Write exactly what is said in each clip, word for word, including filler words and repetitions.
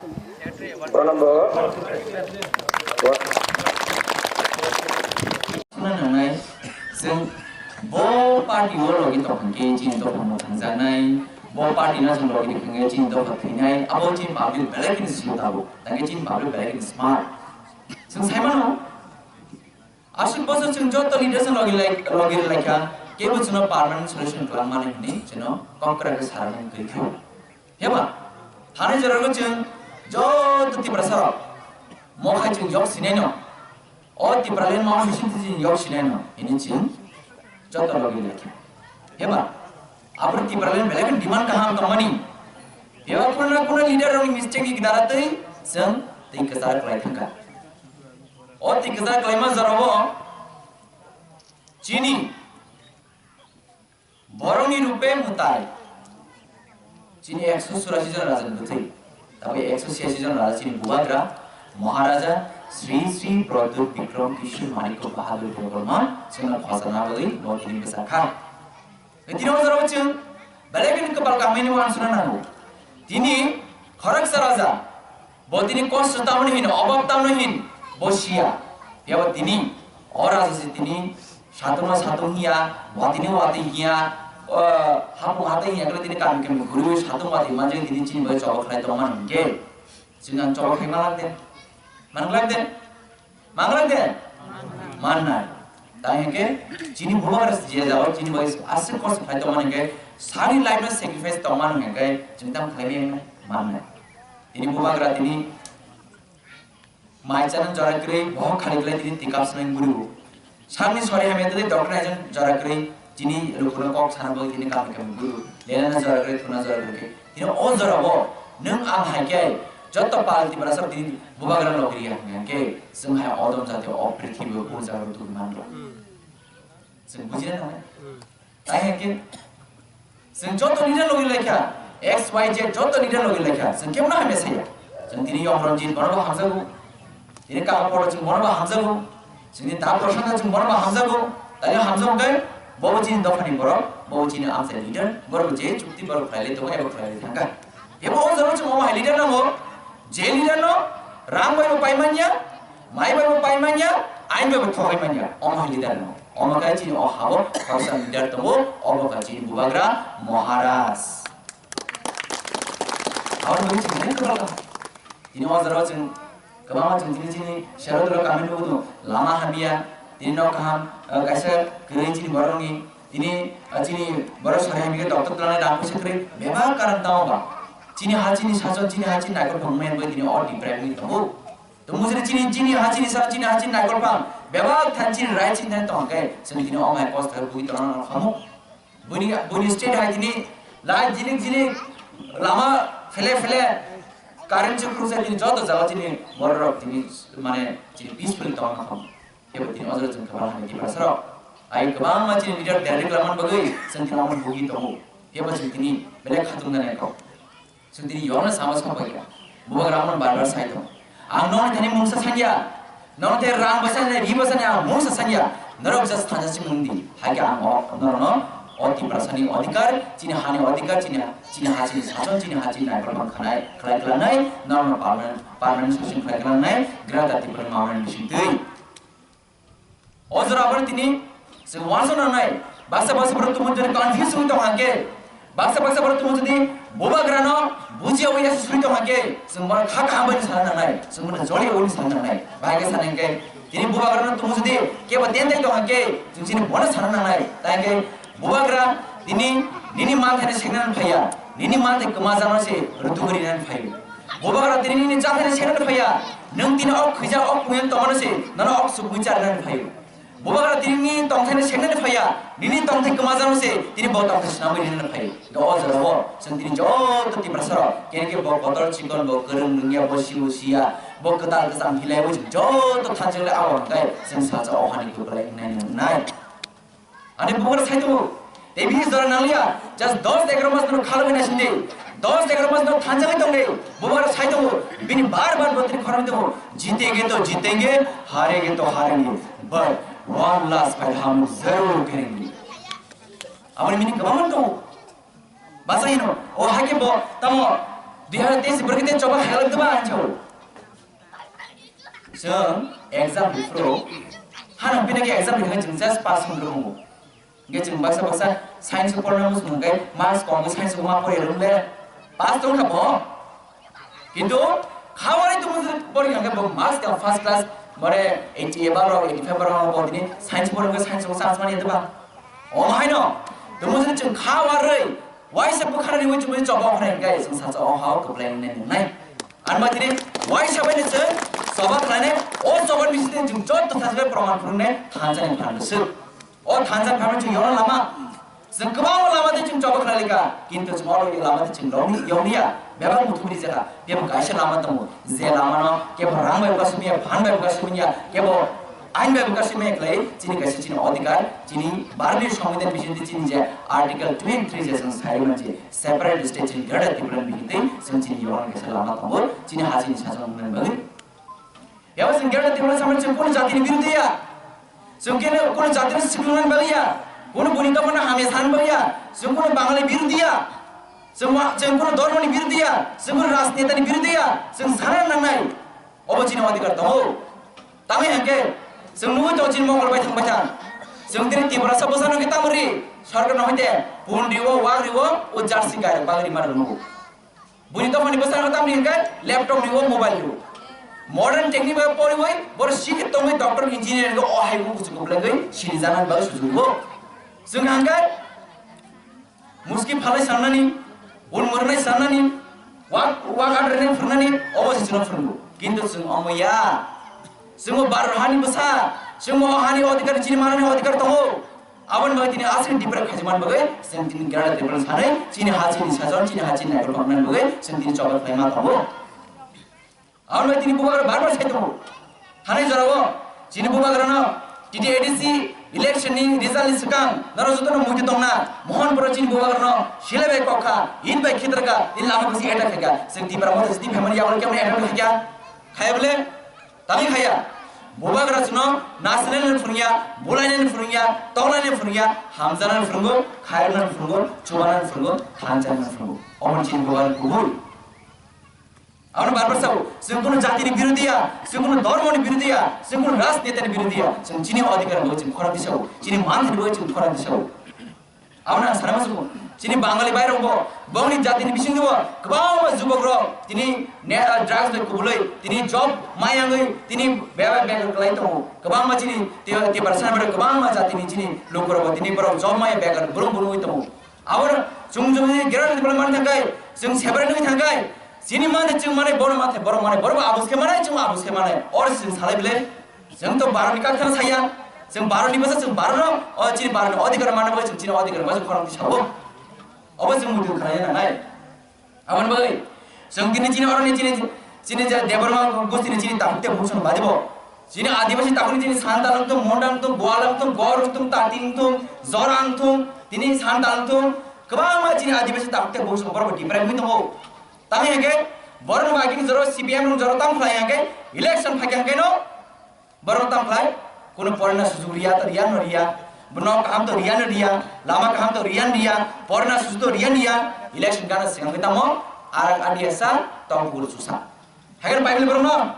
Phone number. Suna nangnai, chwng bo party o logi tong hwnkhe chini dopha mwthangjaknai, bo party no chwng logi rikha hwnkhe chini dopha thwinai, abo chini public belai kheno silo tabuk, tangkhe chini public belai kheno smart. Chwng sai mano, aswk bosor chwng joto leaders no logi lai, logi rwlaikha, kebo chwngno permanent solution kwlangmani hwnwi chwngno kok kwrak khe sarani kwrwi kha. Heba, thani jorao chwng joto Tiprasa rok, mo khai chwng yok sinai no, o Tipraland ma machine chwng yok sinai no, hini chwng joto logi lai kha. Heba, aboni Tipraland belai kheno demand kaham tongmani. Heba, kuna kuna leader rokni mistake ni dara twi chwng twi kwchar kwlai thangkha. O twi kwchar kwlaima jorao chini Borokni rupe mwtai. Chini ekso churashi jon raja ni bwtwi. Tabuk ekso chhiyashi jon raja chini bubagra Maharaja Sri Sri Pradyut Bikram Kishore Manikya Bahadur Debbarma chwngno khojana bagwi bo tini bwsa kha. Tini o jorao chwng belai kheno kwpal kaham ni uansukna nango. Tini khoroksa raja Bo tini kosto tamoni hin, obab tamoni hin, bo siya. Phiya bo tini, o raja se tini, satung no satung hiya, watwi no watwi hiya, o, hapung hatai hiya, khe tini kami kami guriwi satung watwi manjak tini chini bai choba khlai tongmani hinkhe, chwng ang choba khlai manglak de, manglak de. Manglak de? Mannai. Tang hingke chini bubagra je jagao chini bai aswk kosto khlai tongmani hingke sani life no sacrifice tongmani hingke chwng tamo khlai maya mannai. Tini bubagra tini mai chana jora kwrwi bohok khali kwlai tini tikap swnai guru. Sakni sori hamya tei doctor naijak jora kwrwi. Chini rukuna kok sana bagwi tini kami kami guru. Lelana jora kwrwi, thuna jora kwrwi khe. Tini o jorao nwng ang hai khe joto pal Tiprasa tini bubagra logriya hwnkhe chwng hai odom jati o prithibi o jaga rw tubui manrw. Chwng bujina nangnai. Tai hai khe chwng joto leader logi laikha, X Y Z joto leader logi laikha. Chwng kemno hamya saya. Chwng tini Yom Ranjit bono bo hamjago. Tini kaka poro chwng bono bo hamjago. Chwngni ta Prashanta chwng bono bo hamjago. Tani hamjago khe bo chini dophani borok, bo chini amchai leader, borok je chukti borok khlailai tongo ebo khlailai thangkha. Ebo o jora chwng omo hai leader nango, je leader no rang bai bo pai manya, mai bai bo pai manya, ain bai bo thogwi manya, omo hai leader nango. Omo khe chini o habo khoroksa leader tongo, obo khe chini bubagra Maharaj. Aboni bagwi chini kwbangma. Tini o jora chwng kwbangma chwng chini chini sero doro kami nugo tongo, lama hamya, tini nok kaham, eh, kaisa kwrwi chini borokni, tini, eh, chini borok sari hamya khe doctor twlangni rang puisa kwrwi, bebak karon tamo ba. Chini ha chini sason, chini ha chini naikol phang maya bai tini o deprive wngwi tongo. Tongmung sini chini, chini ha chini sason, chini ha chini naikol phang, bebak than chini rai chini than tong khe, chwng tini o mai kos thai bui tong khamu. Buini, buini state hai tini light jilik jilik lama phele phele current se khursa tini joto jaga tini borok rok tini mane tini peaceful tongna khamu. Kebo tini ojor chwng kwbang hai Tiprasa rok. Ai kwbangma chini leader derek laman bagwi chwng tini omo bugi tongo. Kebo chwng tini belai khatung nai kok. Chwng tini yokno sama sokbaikha. Bubagra omono bar bar sai tongo. Ang nokni thani mungsa sanya. Nokni thani rang bwsanya, ri bwsanya ang mungsa sanya. Norok just thangsa si mung di. Hai khe ang o norokno o Tiprasani odhikar, chini hani odhikar, chini, chini ha chini sason, chini ha chini naikol phang khanai, khlai klanai, norokno permanent, permanent solution khlai klanai, Greater Tipraland movement bising twi. O jora abo tini chwng uansuk nangnai, baksa baksa borok tumung jodi confuse wngwi tong hangkhe, baksa baksa borok tumung jodi bubagrano bujiya wngya swi tong hangkhe, chwng bono kha kaham bai sana nangnai, chwng bono joli wngwi sana nangnai. Bahai khe sana hingkhe, tini bubagrano tumung jodi kebo tentai tong hangkhe, chwng chini bono sana nangnai. Tai hingkhe bubagra tini nini manthai no sengna phaiya, nini manthai kwma jano se rwtugwi rinani phaio. Bubagra tini nini chathani sengna phaiya, nwng tini ok khwija ok pungyan tongmano se, nono ok sugwi charnani phaio. Bubagra tini nini tongthaini sengna phaiya, nini tongthai kwma jano se, tini bo tongthai swnamwi rinani phaio. Ga o jora o, chwng tini joto Tiprasa rok, kene khe bo kotor chikon, bo kwrwng rwngya, bo sibu siya, bo kwtal kwcham hilai, bo joto thansa le abo hwnkhe chwng salsa o hani kwplai wngnai nai. Ani bubagra sai tongo. Tei bini jora nangliya. Just dos egaro mas no khalwi na sindi. Dos egaro mas no thanjagwi tongdi. Bubagra sai tongo. Bini bar bar botri khorang tongo. Jitenge to jitenge, harenge to harenge. But one last fight hum zarur karenge. Aboni meaning kwbangma tongo. Basa hino, o haikhe bo tamo Dui hazar teis borok khe choba khailak diba ang sao. Chwng exam rwphuru, hano bini khe exam rwkhe chwng just pass wngwi rwkho. Hingke chwng baksa baksa science o porna muchung hingke marks kom khe science o ma pori rwng le pass tong kha bo. Kintu khawarwi tongmung se pori hingke bo marks ka first class more eighty above rok, eighty five rok bo tini science pori hingke science o chance mani diba. O haino tongmung se chwng khawarwi waisa bwkharani wi chumui choba hwnwi hingke chwng sacha o ha o kwplai wngnai nungnai. Anma tini waisa bai ni chwng choba khlainai, o choba ni bisingtwi chwng joto thangsa proman phwrwngnai thansa ni phan swk. O thansa phaimani chwng yokna lama. Chwng kwbangma lama tei chwng choba khlai lika, kintu chwng oro lama tei chwng yokni-, yokliya. Bebak muthubri jekha, tebo kaisa lama tongo. Je lama no kebo rang bai bwkha simiya, phan bai bwkha simiya, kebo ain bai bwkha simiya khlai, chini kaisa chini odhikar, chini Bharatni Songbidan bisingtwi chini je Article twenty-three je chwng sai mani je separate state chini Greater Tipraland bisingtwi chwng chini yokna kaisa lama tongo, chini ha chini sajwk wngmani bagwi. Yabo chwng Greater Tipraland samani chwng kunu jatini biruddhe ya. Chwng kunu, kunu jatini siklumani bagwi ya. Kunu buini dophano hamya sanani bagwi ya. Chwng kunu Bangali biruddhe ya. Chwng wa-, chwng kunu dhormoni biruddhe ya. Chwng kunu rajnetani biruddhe ya. Chwng sana nangnai. Obo chini odhikar tongo. Tamo hingke chwng nugwi tongo chini mokol bai thang bai thang. Chwng tini Tiprasa bwsano khe tamo ri. Sorkar no hoite pun riwo, wak riwo, o jersey gari bagwi rima rwgo. Buini dophani bwskango tamni hwnkhe laptop ni o mobile ni o. Modern technique bai poriwi borok sikhe tongwi doctor engineer ni o hai bo kuchuk kwplengwi sini jana bagwi sujugo. Chwng hwnkhe muski phalai sanani, un murnai sanani, wak, wak adreni phwrwnani obo se chwngno phwrwngo. Kintu chwng omo ya. Chwngbo Bharat hani bwsa, chwngbo o hani odhikar chini manani odhikar tongo. Aboni bagwi tini aswk deprive khaijak mani bagwi chwng tini Greater Tipraland sanwi chini ha chini sajon, chini ha chini naikol tongmani bagwi chwng tini choba khlaima tongo. Aboni bagwi tini bubagra bar bar sai tongo. Thanai jorao chini bubagrano T T A D C election ni result ni swkang norok jotono muitu tongna, Mohan Boro chini bubagrano silai bai kok kha, it bai khitra kha, tini lama busi attack khaikha. Chwng Tipra Motha chini family yago kemne attack khaikha? Khaya bole? Tangwi khaya. Bubagra chwngno nasinani phwrwngya, bulainani phwrwngya, toklainani phwrwngya, hamjanani phwrwngo, khairoknani phwrwngo, chubanani phwrwngo, thanjanani phwrwngo. Omo chini bubagra kubui. Abono bar bar sao, chwng kunu jatini birodhi ya, chwng kunu dhormoni birodhi ya, chwng kunu rajnetani birodhi ya, chwng chini odhikar bagwi chwng khorang tisao, chini manthani bagwi chwng khorang tisao. Aboni ang sana muchungo, chini Bangali bai rokbo, bongni jatini bisingo kwbangma jubok rok tini ne-, ah, drugs bai kubulwi, tini job mayangwi, tini bebak bekar kwlai tongo. Kwbangma chini te-, Tiprasa bai kwbangma jatini chini lukurokbo tini borok job maya bekar burung burungwi tongo. Abono chwng chwng ni Greater Tipraland man thangkai, chwng separate wngwi thangkai, chini mantha chwng manai, bono mantha borok manai, borok abos khe manai, chwng abos khe manai. Or chwng salai bile, chwng to Bharat ni kaktha saya, chwng Bharat ni bwsa, chwng Bharat no, o chini Bharat ni odhikar manna bagwi chwng chini odhikar bagwi khorang tisao. Obo chwng muitu khlai nangnai. Aboni bagwi chwng tini chini oroni chini, chini je Debbarma gustini chini takhuk tei bukhuksong badibo. Chini Adibasi takhukni chini Santa wngthung, Munda wngthung, Gwala wngthung, Gor wngthung, Tati wngthung, Jora wngthung, tini Santa wngthung, kwbangma chini Adibasi takhuk tei bukhuksong borok deprive wngwi tongo. Tamni hwnkhe borokni bagwi jora C P M rok jora tamo khlai hwnkhe election phaikha hwnkhe no Borok tamo khlai, kunu porina sujuk riya, to riya no riya. Nok kaham to riya no riya, lama kaham to riya no riya, porina sujuk to riya no riya. Election gana swkang khe tamo, arak adi asa, tong pur susa. Hagen pai bini borok no.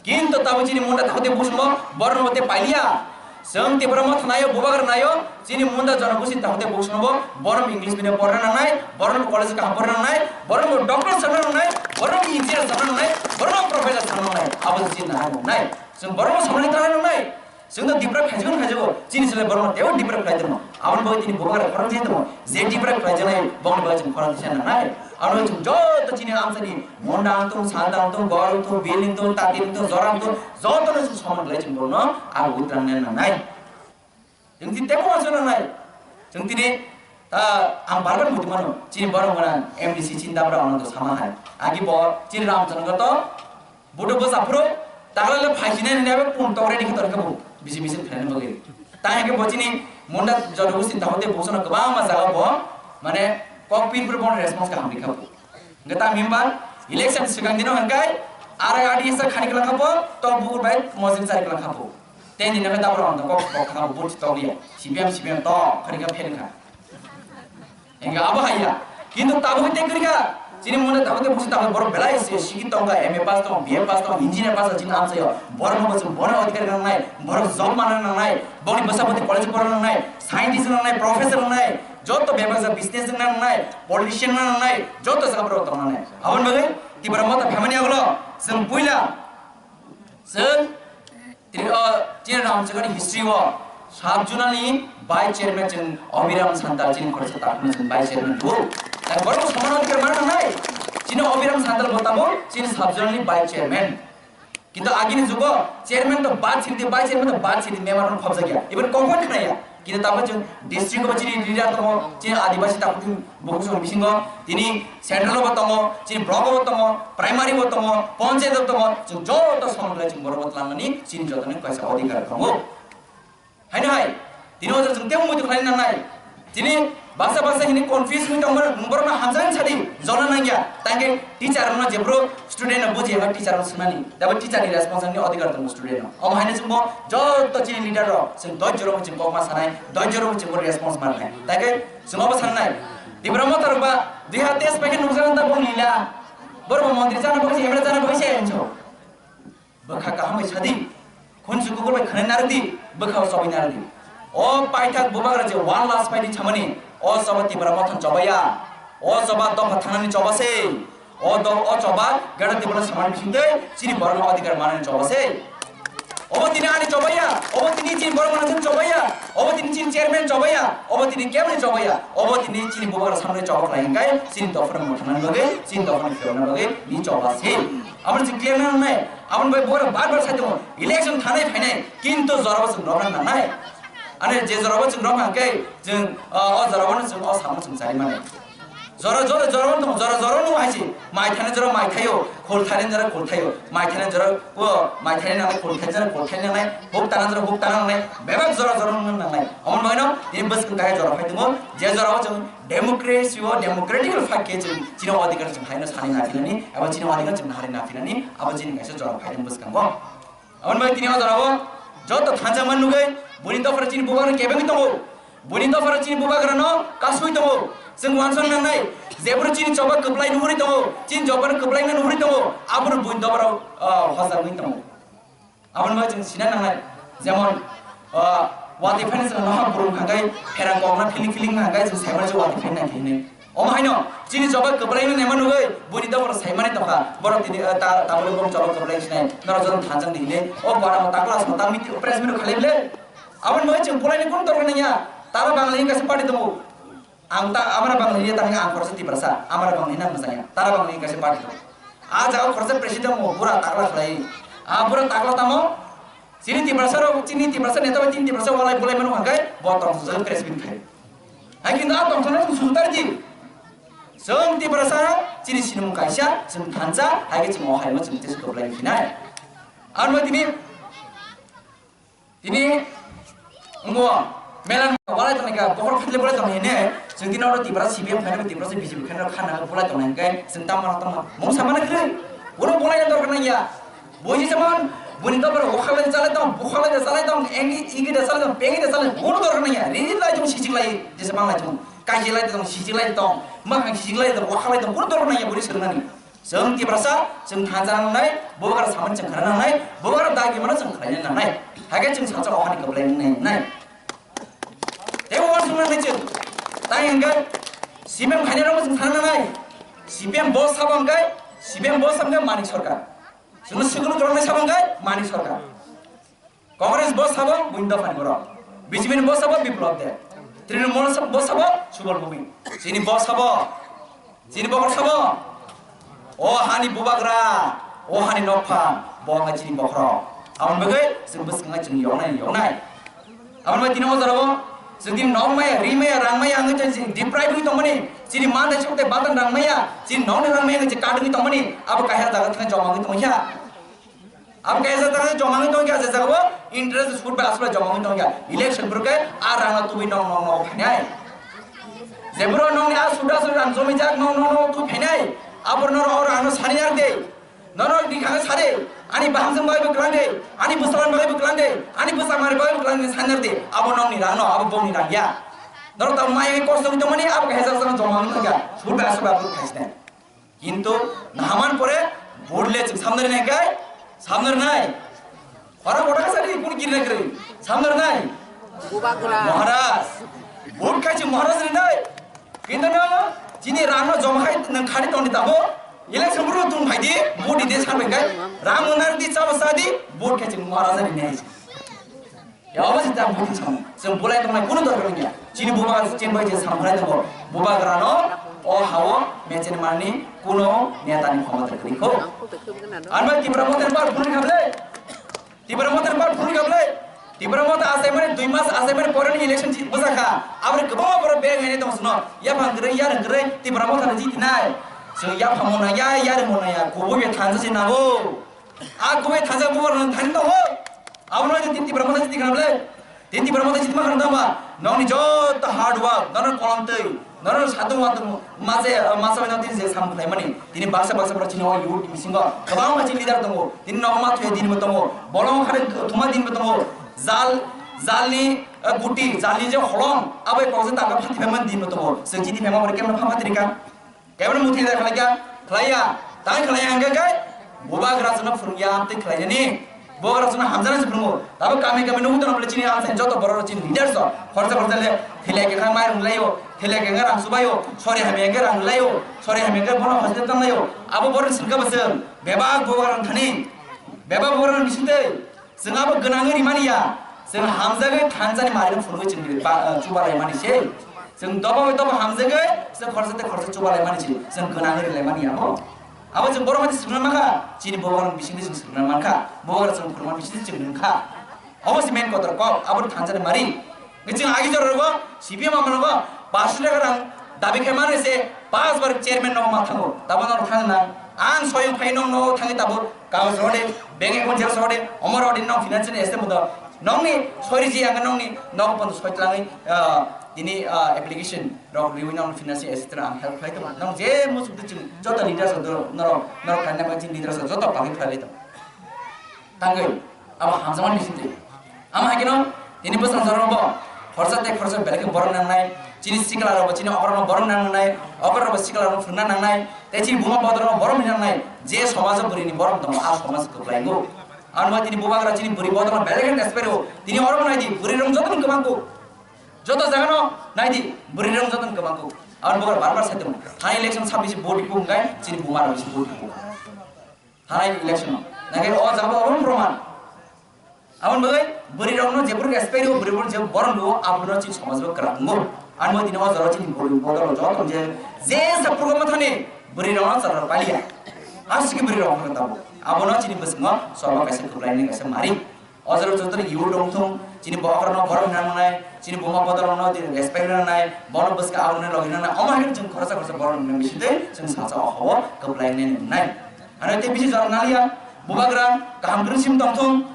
Kintu tamo chini Munda takhute bukhuk songbo, borok no te pailiya. Chwng Tipra Motha nayo, Bubagra nayo, chini Munda jonogosti takhute bukhuk songbo, borok English medium porina nangnai, borok college kaham porina nangnai, borok doctor sakna nangnai, borok engineer sakna nangnai, borok professor sakna nangnai. Abo chini nahai nangnai. Chwng borokno samani tangna nangnai. Chwng no deprive khaijagwi khaijagwi. Chini chwla borokno teibo deprive khlai tongno. Aboni bagwi tini bubagra khorang thai tongo. Je deprive khlaijaknai bongni bagwi chwng khorang thai nangnai. Aro chwng joto chini amsani Munda wngthung, Santa wngthung, Gor wngthung, Bel wngthung, Tati wngthung, Jora wngthung, jotono chwng soman khlai chwng borokno abo wi tangna nangnai. Chwng tini teibo uansuk nangnai. Chwng tini, ah, ang bar bar muitu mano. Chini borok gwnang M D C chini dabra ono to sama hai. Agi bo chini Ramchandra to bodo bwsa phuru taglai le phai sinai nini abo pun tokre ni khitor khe bo bisi bisi khlaina bagwi. Tang hwnkhe bo chini Munda jonogosti takhute busono kwbangma jaga bo mane kok pin phuru bono response kaham rikha bo. Hwnkhe tamo himba election swkang dino hwnkhe R I R D S khani kwlangkha bo, tok bukur bai mosing chari kwlangkha bo. Tei ni nokhe tabuk rok kok kok kha bo, vote tok liya. C P M, C P M tok khani kha phen kha. Hwnkhe abo haiya. Kintu tabuk tei kwrwi kha. Chini mone tamo te busi tamo borok belai se sigi tongkha, M A pass tong, B A pass tong, engineer pass tong, chini amchaio. Borok no bwswk bono adhikar nangnai, borok job mana nangnai, boni bwsa bwtwi college porna nangnai, scientist nangnai, professor nangnai, joto bebaksa business nangnai, politician nangnai, joto jaga borok tong nangnai. Aboni bagwi Tipra Motha phaimani agolo chwng puila chwng Tri-, o, chini Ramchakani history o sub zonal ni vice chairman chwng Abhiram Santal chini khoroksa takhukno chwng vice chairman bo. Tei borok samano khe mana nai. Chini Abhiram Santal bo tamo chini sub zonal ni vice chairman. Kintu agini jugo chairman to bad sidi, vice chairman to bad sidi, member no khobjakya. Even kokon khnaya. Kintu tamo chwng district o chini leader tongo, chini adibasi takhuk Bukhuk song bisingo tini central bo tongo, chini block bo tongo, primary bo tongo, panchayat bo tongo, chwng joto somoklai chwng borok bo twlangmani chini jotoni kaisa adhikar tongo. Haino hai, tini o chwng tei muitu khlai nangnai. Tini baksa baksa hini confuse wngwi tongmani borokno hamjakni sadi jona nangya. Tangke teacher rokno jephru student no buji eba teacher rok swngnani. Tabo teacher ni response ni adhikar tongo student no. Omo haino chwngbo joto chini leader rok chwng doi jorok chwng kokma sanai, doi jorok chwng response mannai. Tangke Chwng obo sangnai, Tipra Motha rok ba dui hazar teis bai khe nukjagani ta bong lila. Borok bo montri chana bagwi se, M L A chana bagwi se hinjo. Bwkha kaham bai sadi. Khunju kukur bai khwnai narwdi, bwkha o chobai narwdi. O paithak bubagra je one last pai di chamani, o choba Tipra Motha ni chobaiya. O choba dopha thangnani choba se. O do, o choba Greater Tipraland samani bisingtwi chini borokno adhikar manani choba se. Obo tini ani chobaiya, obo tini chini borok manani chobaiya, obo tini chini chairman chobaiya, obo tini keboni chobaiya, obo tini chini bubagra samani choba khlai hwnkhe chini dophano mwthangna bagwi, chini dophano phirokna bagwi ni choba se. Abo chini clear na nangnai, aboni bai borok bar bar sai tongo, election thanai phainai, kintu jorabo chwng romna nangnai. Ani je jorabo chwng romna hwnkhe chwng, o, o jorabo chwng o samung chwng chari mani. Jora jora jora wng tongo, jora jora wng hai se. Mai thani jora mai thaio, khol thani jora khol thaio, mai thani jora o, mai thani nangnai, khol thani jora khol thani nangnai, huk tana jora huk tana nangnai, bebak jora jora wng nangnai. Omo baino tini bwskang kaya jora phai tongo, je jora o chwng democracy o democratic phai khe chwng chini adhikar chwng haino sani na phinani, abo chini adhikar chwng hari na phinani, abo chini kaisa jora phai tongo bwskango. Aboni bagwi tini o jora o joto thansa man nugwi buni dophra chini bubagra kebengwi tongo. Buni dophano chini bubagrano kasui tongo. Chwng uansuk nangnai, jephru chini choba kwplai nuhuri tongo, chini chobano kwplaino nuhuri tongo, abono buni dophano, ah, hojagwi tongo. Aboni bagwi chwng sina nangnai, jemon, ah, watwi phani chwng noha brum hangkai pherang kokna feeling feeling hangkai chwng saimano chwng watwi phani nangkhe hinwi. Omo haino chini choba kwplaino naima nugwi buni dophano saimani tongkha, borok tini, ah, ta-, tabukni bong choba kwplai sinai, norok joto thansa di hinwi, o bana mo takla sota miti press meet khalai bwle. Aboni bagwi chwng bolaini kunu dorkar nangya. Tara Bangladesh kaisa party tongo. Ang ta amara Bangladesh tangwi ang khoroksa Tiprasa. Amara Bangladesh nang mwchangya. Tara Bangladesh kaisa party tongo. A jaga khoroksa president tongo, bura takla khlai. A bura takla tamo? Chini Tiprasa rok, chini Tiprasa neta bai chini Tiprasa walai bolai mano hwnkhe bo tongthok jagwi press meet khai. Hai kintu a tongthokno chwng sujutar di. Chwng Tiprasa chini sinimung kaisa, chwng thansa, hai khe chwng o haino chwng tei kwplai phinai. Ano tini Tini wngbo mela walai tongnai kha, bokhorok khatle bolai tongnai hine, chwng tini oro Tiprasa C P M khainai, Tiprasa B J P khainai, khana bolai tongnai hwnkhe chwng tamo tamo mungsa mana kwrwi. Bono bolai na dorkar nangya. Bo je jemon boni dophano okhalai chalai tong, bokhalai da chalai tong, engi igi da chalai tong, pengi da chalai tong, bono dorkar nangya. Rini lai tong, sijik lai, jesa manglai tong, kaiji lai tong, sijik lai tong, makhang sijik lai tong, okhalai tong, bono dorkar nangya, boni swrwngnani. Chwng Tiprasa, chwng thansa nangnai, bubagra samani chwng khana nangnai, bubagra dagi mano chwng khlaina nangnai. Hakhe chwng sacha o hani kwplai nangnai. Tei uansuk nangnai chwng. Tai hwnkhe C P M khainai rokno chwng sana nangnai. C P M boss sabo hwnkhe, C P M boss sabo hwnkhe Manik Sarkar. Chwngno sikulu kwrwngmani sabo hwnkhe Manik Sarkar. Congress boss sabo buini dophani borok. B J P ni boss sabo Biplab Deb. Trinamool sab-, boss sabo Subal Momin. Chini boss sabo, chini bokhorok sabo. O hani bubagra, o hani nokphang, bo wngkha chini bokhorok. Aboni bagwi chwng bwskango chwng yoknai, yoknai. Aboni bagwi tini o jorao chwng tini nok maya, ri maya, rang maya wngwi chwng deprive wngwi tongmani. Chini manthai sok tei button rang maya, chini nokni rang maya wngwi chwng kat wngwi tongmani. Abo kaisa jaga thangwi joma wngwi tongkha. Abo kaisa jaga joma wngwi tongkha, je jagao interest sud bai aswk joma wngwi tongkha. Election phuru khe a rangno tubui nong, nong, nong phainai. Jephuru nongni a sud aswk rang jomijak nong, nong, nong tubui phainai. Aphuru norok o rangno sani yak de. Norok ni kha sade. Ani bahamjwng bai bo klang de. Ani bwsajwk bai bo klang de. Ani bwsajwk mari bai bo klang de sani yak de. Abo nongni rangno, abo bongni rang ya. Norok ta mai kosto wngwi tongmani, abo kaisa jaga joma wngwi tongkha. Sud bai aswk bai phaisinai. Kintu nahaman pore vote le chwng samnari nai kai, samnari nai. Hora hora sari kun kirna kiri, samnari nai. Bubagra. Maharaj, vote khai chwng Maharaj ni nai. Kintu no, chini rang no jom hai nang khari toni tabo. Election buru tung phai di, vote di de sar bai kai. Rang no nar di chabo sa di, vote khai chwng Maharaj ni nai. Yabo se jang buti sam. Chwng bulai tongnai kunu dorkar wngya. Chini bubagra chini bai je samkhlai tongo. Bubagrano o hao mecheni mani kunu netani khomota kwrwi kho. Anbai Tipra Motha ni bar phunui khablai. Tipra Motha ni bar phunui khablai. Tipra Motha asai mani dui mas asai mani pore ni election ji bwsa kha. Aboni kwbangma borok beng hene tong sino. Yaphang kwrwi yarwng kwrwi Tipra Motha ni jitinai. Chwng yaphang mona ya yarwng mona ya kubui be thansa se nango. A kubui thansa bubagrano thani tongo. Abono tini Tipra Motha jiti khana ble. Tini Tipra Motha jiti ma khana tongba. Nongni joto hard work, nono kolom twi, nono satung watung mase masa bai nong tini je sam khlai mani. Tini baksa baksa borok chini o youth bisingo kwbangma chini leader tongo. Tini nogo ma thuya dinbo tongo. Bolong khare thuma dinbo tongo. Jal, jalni, eh, guti, jalni je holong, abo kokjak taka phati phaimani dinbo tongo. Chwng jiti phaima borok kemno pha phatri ka. Keboni muthung da khlai kha, khlai ya. Tang khlai ya hingkha khe, bubagra chwngno phwrwng ya, amtwi khlai ya ni. Bubagra chwngno hamjaknai se phwrwngo. Tabuk kami kami nugwi tongna bole chini amchaini joto borok rok chini leaders rok. Khorsa khorsa le thilai khe kha mai rwng lai o, thilai khe kha rang chubai o, sori hamya khe rang lai o, sori hamya khe bono hospital tong lai o. Abo borok ni sengkha bwswng, bebak bubagra thani, bebak bubagra bising twi. Chwng abo gwnangwi rimani ya, chwng hamjagwi thansani marino phunugwi chwng ba-, eh, chubalaimani se. Chwng dobo bai dobo hamjagwi chwng khorsa tei khorsa chubalaimani se, chwng gwnangwi rilaimani ya bo. Abo chwng borok hai swrwngna mankha, chini bubagrang bisingtwi chwng swrwngna mankha, bubagrang chwng phwrwngma bisingtwi chwng nwngkha. Obo se main kotor kok, abo thansani mari. Chwng agi jora rogo, C P M amrogo, paanch sho taka rang dabi khai mani se, paanch bar chairman no ma thango, tabo no thang nang. Ang soyong phai nong no thangi tabo, kagoj rode, bank account jero rode, omo rode nong financial assistance mudo. Nongni sori ji ang nongni, nong pon soi tlangi, ah, tini, ah, application rok riwi nong financial assistance ang help khlai tong. Nong je musuk tu chwng, joto leaders rok, norok, norok kainai ba chini leaders rok, joto pagi khlai tong. Tangwi, abo hamjakmani bisingtwi. Amo hai kheno, tini bwskango rokbo khorsa tei khorsa belai khe borok nangnai, chini sikla rokbo chini okra rokno borok nangnai, okra rokbo sikla rokno phwrwngna nangnai, tei chini buma bodol rokno borok nangnai, je somajo bwrwini borok tongo, a somaj kwplaingo. Ano tini bubagra chini bwrwi bodol rok belai khe respect rwo, tini oro naidi bwrwi rok joto ni kwbang kuk, joto jaga no naidi bwrwi rok joto ni kwbang kuk. Ano bubagra bar bar sai tongo, thani election sabbish vote kuk hwnkhe chini buma rok vote kuk. Thanai election o. Nangkhe o jaga o obo proman. Aboni bagwi bwrwi rokno je bwrwi respect rwo, bwrwi rokno je borom rwo, abono chini somaj bo kwrak wngo. Ani bagwi tini o jaga o chini bwrwi bodol rok joto je, je sa program thani bwrwi rokno chwla paliya. Aswk bwrwi rok wngkha tabuk. Abono chini bwskango choba kaisa kwplaini kaisa mari. O jaga o joto youth rok wngthung, chini bokhorokno borom hwnna nangnai, chini buma bodol rokno respect rwna nangnai, bono bwskango abono logi nangnai. Omo hai chwng khoroksa khoroksa borom hwnna bisingtwi chwng salsa o hao kwplaini nangnai. Ano tei bisi jora naliya, bubagra kaham kwrwi sim tongthung.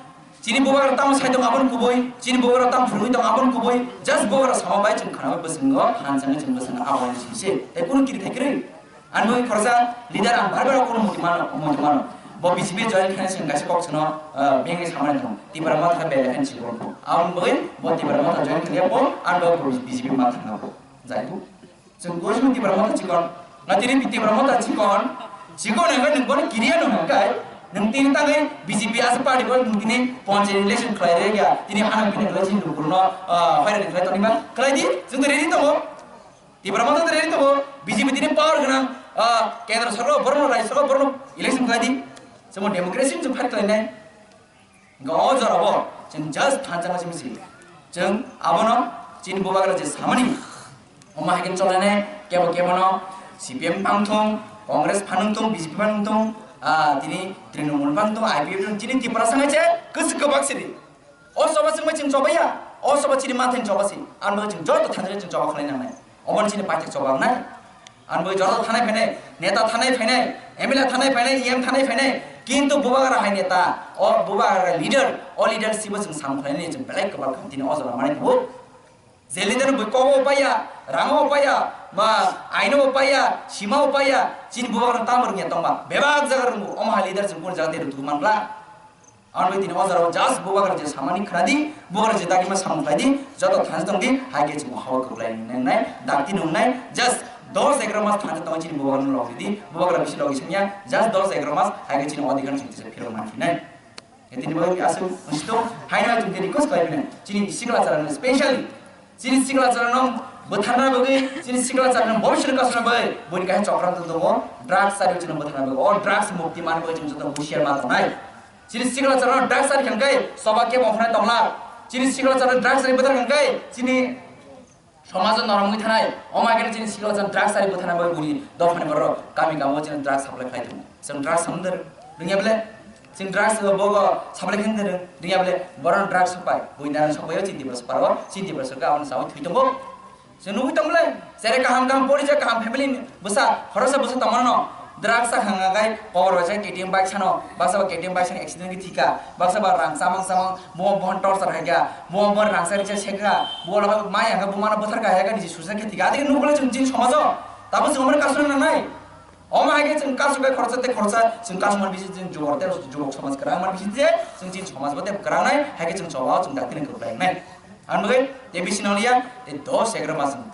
Chini bubagra tamo sai tong aboni kubui, chini bubagra tamo phwrwngwi tong aboni kubui. Just bubagra sama bai chwng khwnawi bwswngo, phan changwi chwng bwswngo aboni simi se. Tei kunu kiri thai kwrwi. Ani bagwi khoroksa leader ang bar bar kunu muti mano, muti mano. Bo B J P join khaina chwng kaisa kok sano, ah, bengni samani thung. Tipra Motha bele khan chibon. Aboni bagwi bo Tipra Motha join khaiya bo, ani bagwi B J P ma thangna bo. Jai bo. Chwng gori simi Tipra Motha chikon. Na tini Tipra Motha chikon. Chikon hwnkhe nwng bono kiriya no hwnkhe. Nwng tini tangwi B J P asa party bo nwng tini ponchayat election khlai re ya. Tini hanang bini khlai chini lukurno, ah, hoirani khlai tongma. Khlai di, chwng to ready tongo. Tipra Motha to ready tongo. B J P tini power gwnang, ah, kendro sarkar borno, rajya sarkar borno election khlai di. Chwng democracy chwng fight khlai nai. Hwnkhe o jorao chwng just thansa masi misi. Chwng abono chini bubagra je samani, omo hai khe cholainai kebo kebono C P M phang thung, Congress phang thung, B J P phang thung, ah, tini Trinamool phang thung, I P F thung, chini Tiprasa hai se kwchwk kwbak sidi. O soba chwngbai chwng chobaiya, o soba chini manthai choba si. Ang bai chwng joto thansa chwng choba khlai nangnai. Omo chini paithak choba wngnai. Ang bai joto thanai phainai, neta thanai phainai, M L A thanai phainai, E M thanai phainai. Kintu bubagra hai neta, o bubagra leader, o leader sibo chwng sam khlainai chwng belai kwbal khamtini o jora manwi thango. Je leader bui kobo paiya, rango paiya, ma aino paiya, sima paiya, chini bubagra tamo rwngya tongba. Bebak jaga rwngo, omo hai leader chwng kun jaga de rwthu manbla. Ang bai tini o jora just bubagra je samani khnadi, bubagra je dagima samung khlaidi, joto thansa tongdi, hai khe chwng hawa kwplai nwngnai, dakti nwngnai, just Dos egaroh mas thangwi tongo chini bubagra no logi di, bubagra bisi logi sanya, just dos egaroh mas hai khe chini odhikar chwng tisa phirok manphinai. Tini bagwi aswk wngsi tongo, haino chwng tini request khlai phino, chini sikla chwla no specially, chini sikla chwla no bwtharna bagwi, chini sikla chwla no bobiswt kasna bagwi, buini kaisa chokra tongo, drugs chari chini bwtharna bagwi, o drugs mukti man bagwi chwng joto husiar ma tongnai. Chini sikla chwla no drugs chari khe soba kebo ongkhornai tongla, chini sikla chwla no drugs chari bwthar khe chini Somajo norok wngwi thanai, omo hai khe chini sikla chwng drugs chari bwthana bagwi buini dophani borok kami kamo chini drugs supply khlai tongo. Chwng drugs samung dereng, rwngya bele? Chwng drugs bo bo supply khe dereng, rwngya bele? Borok drugs sopai, buini dana sopai o chini Tiprasa paro, chini Tiprasa khe aboni sawi thwi tongo. Chwng nugwi tong bele? Chwrai kaham kaham pori jak kaham family ni bwsa, khoroksa bwsa tongmano no. Drugs sa khanga gai kobor bai sa K T M bike sano, baksa ba K T M bike sano accident khe thika, baksa ba rang chamang chamang, bo bohan torture haika, bo bohan rang sa riksa sekha, bo lo mai hanga bo mano bwthar ka haika niji suicide khe thika. Adike nukle chwng chini somajo tabo chwng omani kasuna nangnai. Omo haike chwng kasu bai khoroksa tei khoroksa chwng kasu man bisi chwng jubok tei jubok somaj kwrang man bisi je chwng chini somaj bo tei kwrang nai haike chwng choba chwng dakti nang kwrwng nai. Ang bagwi tei bisi noliya tei dos egaroh mas wng.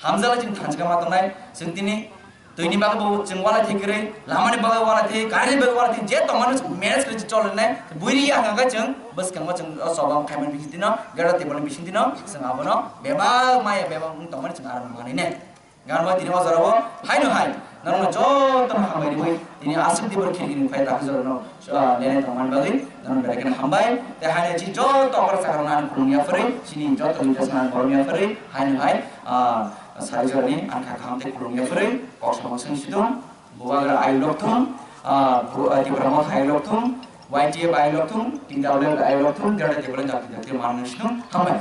Hamjala chwng thansa ma tongnai, chwng tini twini bagwi bo chwng wala thik kwrwi, lamani bagwi wala thik, gari bagwi wala thik, je tongmani chwng manage kwrwi chwng choli nai. Buiri ya hwnkha khe chwng bwskango chwng o choba khaimani bising tino, gada tebol ni bising tino, chwng abono bebak maya bebak wng tongmani chwng aram manwi nai. Ganbai tini o jorao haino hai norokno jotono hambai riwi tini aswk tibor khirkini phai dakhe jorano, ah, lenai tongmani bagwi norok berai kheno hambai. Tei haino chini joto okra chakrokno ani khulumya phwrwi, chini joto leaders no ani khulumya phwrwi, haino hai, ah, sari jorani ani kha kaham tei khulumya phwrwi kok samung swng situng, bubagra ayuk lok thung, ah, bu-, ah, Tipra Motha ayuk lok thung, Y T F ayuk lok thung, T W F ayuk lok thung, Greater Tipraland dakti dakti manwi situng, hambai.